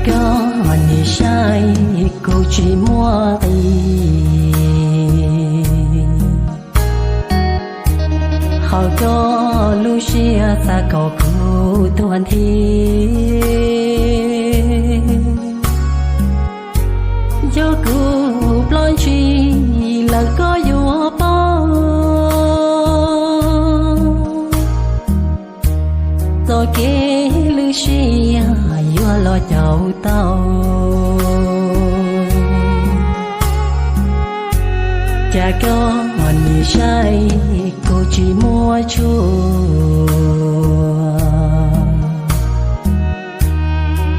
Koj nim saib kuv tsis muaj nqis, ho koj lub siab xav kom kuv tuag nthi. Yog kuv ploj ntshis lawm koj yuav paub, txoj kev lwj siab yuav los caum tau. Cas koj nim saib kuv tsis muaj tshua,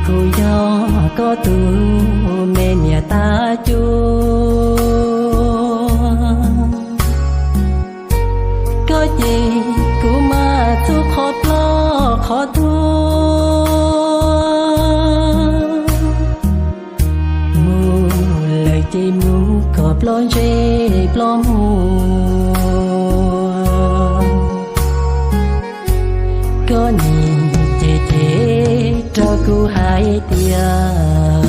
kuv yog koj tus me niam tab cuab. Koj ces kuv mas txhub qhov ploj qhov tuag, mus lawm ces mus kom ploj ntsej ploj muag. Koj nim cem cem rau kuv hais tias,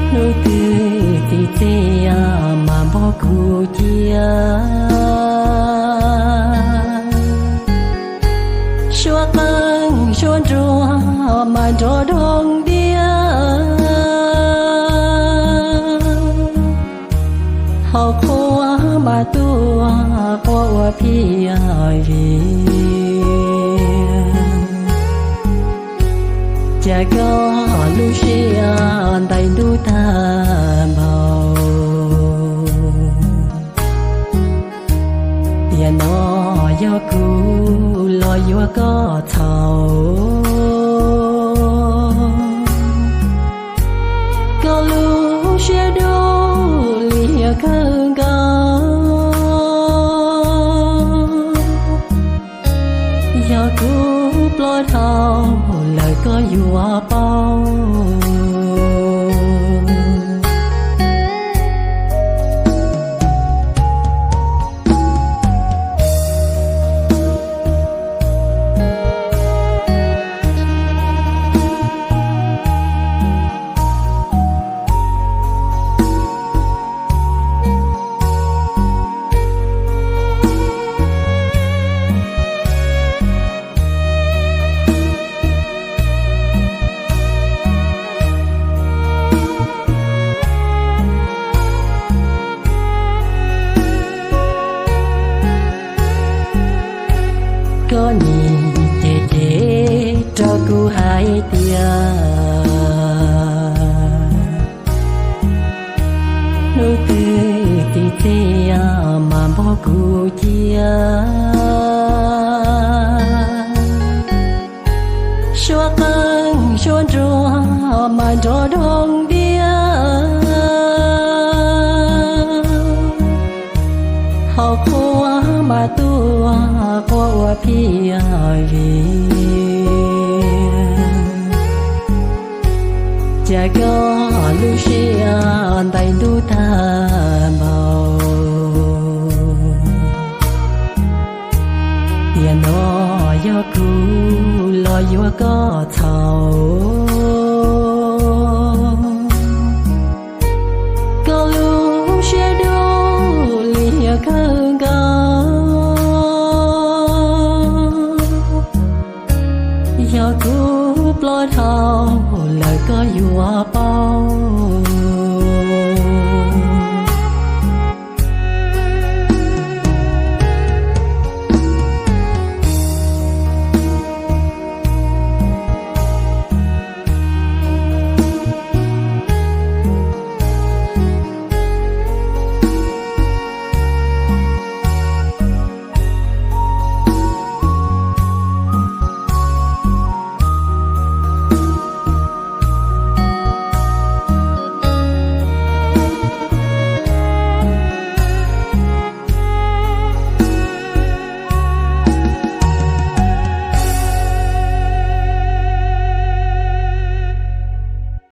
hnub twg txiv txiaj mas npog kuv cia, suab qeej suab nruas mas nrov doog diab, ho qhua mas tuaj quaj ua phiaj vim, cas koj lub siab ntais ntub tag npaum. Tiam no yog kuv los yuav koj txhaum, koj lub siab dub liam kawg nkaus. Yog kuv ploj dhau lawm koj yuav paub. Koj nim cem cem rau kuv hais tias, hnub twg txiv txiaj mas npog kuv cia, suab qeej suab nruas mas nrov doog diab, ho qhua mas tuaj quaj ua phiaj vim, cas koj lub siab ntais ntub tag npaum. Tiam no yog kuv los yuav koj txhaum, koj lub siab dub liam kawg nkaus. Yog kuv ploj dhau lawm koj yuav paub.